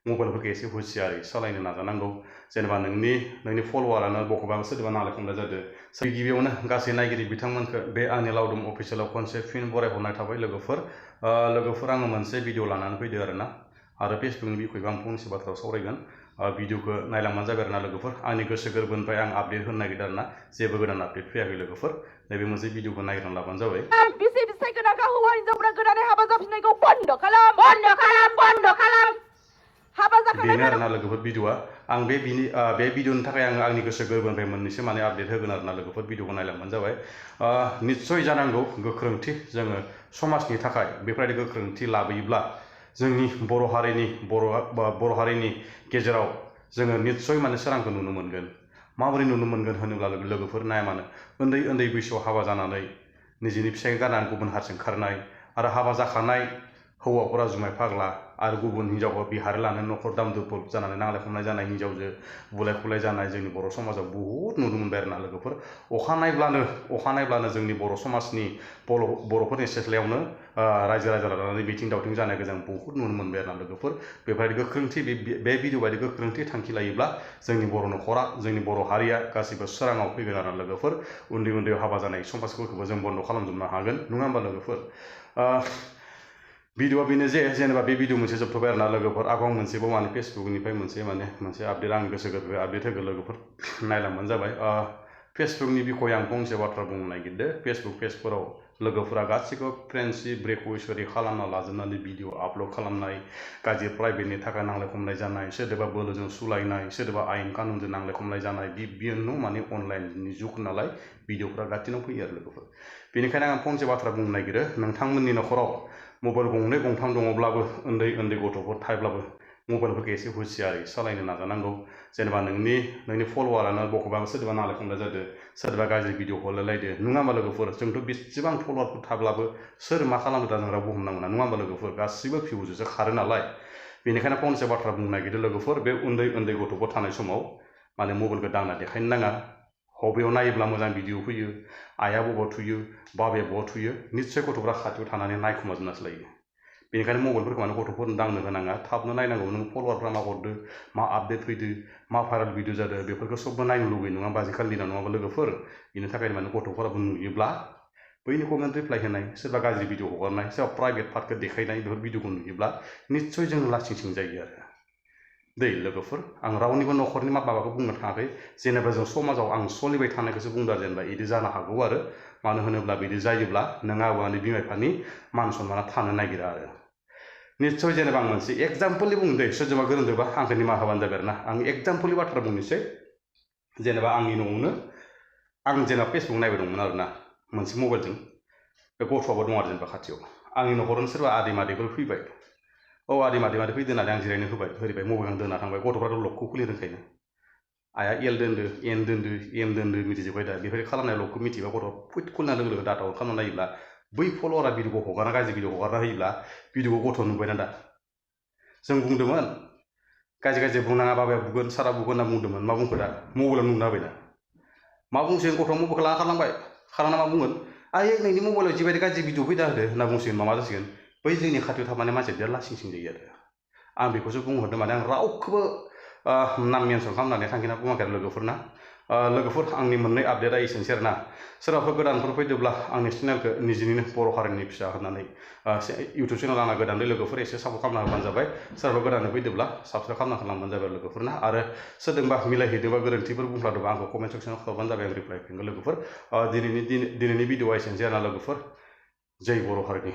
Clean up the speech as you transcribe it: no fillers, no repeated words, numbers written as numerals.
मबाइलफोरखौ एसे हुसियारै सालायनो नाजानांगौ जेनेबा नोंनि फलोवारानो बखौबा सोरबा नांलाय खमलाय जादों गिबियावनो गासै नायगिरि बिथांमोनखौ बे आंनि लावदुम अफिसियेलाव खनसे फिन बरायहरनाय थाबाय लोगोफोर आङो मोनसे भिडिअ लानानै फैदो आरोना आरो फेसबुकनि बिखयबो आं फंनैसो बाथ्रा सावरायगोन भिडिअखौ नायलांबानो जाबाय आरोना लोगोफोर आंनि गोसो गोरबोनिफ्राय आं आपडेट होनो नागिरदों आरोना जेबो गोदान आपडेट फैयाखै लोगोफोर नैबे मोनसे भिडिअखौ नायग्रोना लाबानो जाबाय बिसि फिसाय गोनांखा हौवा हिनजावफोरा गोदानै हाबा जाफिननायखौ बन्द' खालाम बन्द' खालाम बन्द' खालाम हाबा जाखानाय बेनो आरोना लोगोफोर भिडिअआ आं बे भिडिअनि थाखाय आं आंनि गोसो गोरबोनिफ्राय मोननैसो माने आपडेट होगोन आरोना लोगोफोर भिडिअखौ नायलांबानो जाबाय निस्सय जानांगौ गोख्रोंथि जोङो समाजनि थाखाय बेफोरबायदि गोख्रोंथि लाबोयोब्ला जोंनि बर' हारिनि गेजेराव जोङो निस्सय माने सोरांखौ नुनो मोनगोन माबोरै नुनो मोनगोन होनोब्ला लोगोफोर नाया मानो उन्दै बैसोआव हाबा जानानै निजेनि फिसाय गारनानै गुबुन हारसिं खारनाय आरो हाबा जाखानाय हौवाफोरा जुमाय फाग्ला आरो गुबुन हिनजावखौ बिहार लानो न'खर दाम-दुफुल जानानै नांलाय खमलाय जानाय हिनजावजों बुलाय खुलाय जानाय जोंनि बर' समाजाव बहुद नुनो मोनबाय आरोना लोगोफोर अखा नायब्लानो जोंनि बर' समाजनि बर'फोरनि सिथ्लायावनो रायजो राजा लानानै मिथिं दावथिं जानायखौ जों बहुद नुनो मोनबाय आरोना लोगोफोर बेबायदि गोख्रोंथि बे भिडिअ बायदि गोख्रोंथि थांखि लायोब्ला जोंनि बर' न'खरा जोंनि बर' हारिया गासिबो सोराङाव फैगोन आरोना लोगोफोर उन्दै हाबा जानाय समाजफोरखौबो जों बन्द' खालामजोबनो हागोन नङा होमबा लोगोफोर भिडिअआ बेनो जेनेबा बे भिडिअ मोनसे जोबथ'बाय आरोना लोगोफोर आं मोनसेबाव माने फेसबुकनिफ्राय मोनसे आपडेट आंनि गोसो गोरबो आपडेट होगोन लोगोफोर नायलांबानो जाबाय फेसबुकनि बिखय आं फंसे बाथ्रा बुंनो नागिरदों फेसबुक पेजफोराव लोगोफोरा गासिबो फ्रेन्डशिप रिक्वेस्ट खालामना लाजोबनानै भिडिअ आपल'ड खालामनाय गाज्रि प्राइभेटनि थाखाय नांलाय खमलाय जानाय सोरदोबा बोलोजों सुलायनाय सोरदोबा आयेन कानुनजों नांलाय खमलाय जानाय बिनो माने अनलाइननि जुग नालाय भिडिअफ्रा गासिनाव फैयो आरो लोगोफोर बेनिखायनो आं फंसे बाथ्रा बुंनो नागिरो नोंथांमोननि न'खराव मबाइल गंनै गंथाम दङब्लाबो उन्दै गथ'फोर थायोब्लाबो मबाइलफोरखौ एसे हुसियारै सालायनो नाजानांगौ जेनेबा नोंनि फलोवारानो बखौबा सोरबा नांलाय खमलाय जादों सोरबा गाज्रि भिडिअ हरलायलायदो नङा होमबा लोगोफोर जोंथ' बेसेबां फलोवारफोर थाब्लाबो सोर मा खालामदों दा जों रावबो हमना मोना नङा होमबा लोगोफोर गासिबो भिउजोंसो खारो नालाय बेनिखायनो फंसे बाथ्रा बुंनो नागिरदों लोगोफोर बे उन्दै गथ'फोर थानाय समाव माने मबाइलखौ दांना देखायनो नाङा बबेयाव नायोब्ला मोजां भिडिअ फैयो आइया बबाव थुयो बाबाया बबाव थुयो निस्सय गथ'फ्रा खाथियाव थानानै नायखुमाजोबनासो लायो बेनिखायनो मबाइलफोरखौ माने गथ'फोरनो दांनो होनाङा थाबनो नायनांगौ नों फलोवारफ्रा मा हरदो मा आपडेट फैदो मा भाइरेल भिडिअ जादों बेफोरखौ सबबो नायनो लुबैयो नङा होमबा आजिखालि दिनाव नङाबा लोगोफोर बेनि थाखायनो माने गथ'फोराबो नुयोब्ला बैनि कमेन्ट रिप्लाय होनाय सोरबा गाज्रि भिडिअ हगारनाय सोरबा प्राइभेट पार्टखौ देखायनाय बेफोर भिडिअखौ नुयोब्ला निस्सय जों लासिं जायो आरो दै लोगोफोर आं रावनिबो न'खरनि माबाखौ बुंनो थाङाखै जेनेबा जों समाजाव आं सोलिबाय थानायखौसो बुंदों आरो जेनेबा बिदि जानो हागौ आरो मानो होनोब्ला बिदि जायोब्ला नों आबौनि बिमा बिफानि मान सन्माना थानो नागिरा आरो निस्सय जेनेबा आं मोनसे एग्जाम्पोलनि बुंदों दै सोरजोंबा गोरोन्थोबा आंखौ निमाहा होबानो जाबाय आरोना आं एग्जाम्पोलनि बाथ्रा बुंनोसै जेनेबा आंनि न'आवनो आं जेनेबा फेसबुक नायबाय दंमोन आरोना मोनसे मबाइलजों बे गथ'आबो दं आरो जेनेबा खाथियाव आंनि न'खरावनो सोरबा आदै मादैफोर फैबाय आदै मादै फैदो होननानै आं जिरायनो होबाय ओरैबाय मबाइल आं दोनना थांबाय गथ'फ्राथ' लकखौ खुलिनो रोंखायोना आइया एल दोन्दो एन दोन्दो एम दोन्दो मिथिजोब्बाय दा बेफोरबायदि खालामनाय लकखौ मिथिबा गथ' फुट खुलिना लोगो डाटा अन खालामना नायोब्ला बै फलोवारा भिडिअखौ हगारना गाज्रि भिडिअ हगारना होयोब्ला भिडिअखौ गथ' नुबायना दा जों बुंदोंमोन गाज्रि बुंनाङा बाबाया बुगोन सारा बुगोन होनना बुंदोंमोन मा बुंखो दा मबाइलाव नुना होबायना मा बुंसिगोन गथ'आ मबाइलखौ लाना खारलांबाय खारलांना मा बुंगोन आइ नोंनि मबाइलाव जिबायदि गाज्रि भिडिअ फैदा होदो होनना बुंसिगोन मा जासिगोन बै जोंनि खाथियाव थानाय मानसिया बिराद लासिं जायो आरो आं बेखौसो बुंहरदों माने आं रावखौबो नाम मेनसन खालामनानै थांखिना बुङाखै आरो लोगोफोर आंनि मोननै आपडेटआ एसेनोसै आरोना सोरबाफोर गोदानफोर फैदोंब्ला आंनि चेनेलखौ निजिनिनो बर' हारिनि फिसा होननानै इउटुब चेनेल आंना गोदान लोगोफोर एसे सापर्ट खालामना होबानो जाबाय सोरबा गोदानै फैदोंब्ला साबसक्राइब खालामना होलांबानो जाबाय लोगोफोरना आरो सोरजोंबा मिलायहैदोंबा गोरोन्थिफोर बुंफ्लादोंबा आंखौ कमेन्ट सेक्सनाव खालामबानो जाबाय आं रिप्लाय होफिनगोन लोगोफोर दिनैनि भिडिअआ एसेनोसै आरोना लोगोफोर जै बर' हारिनि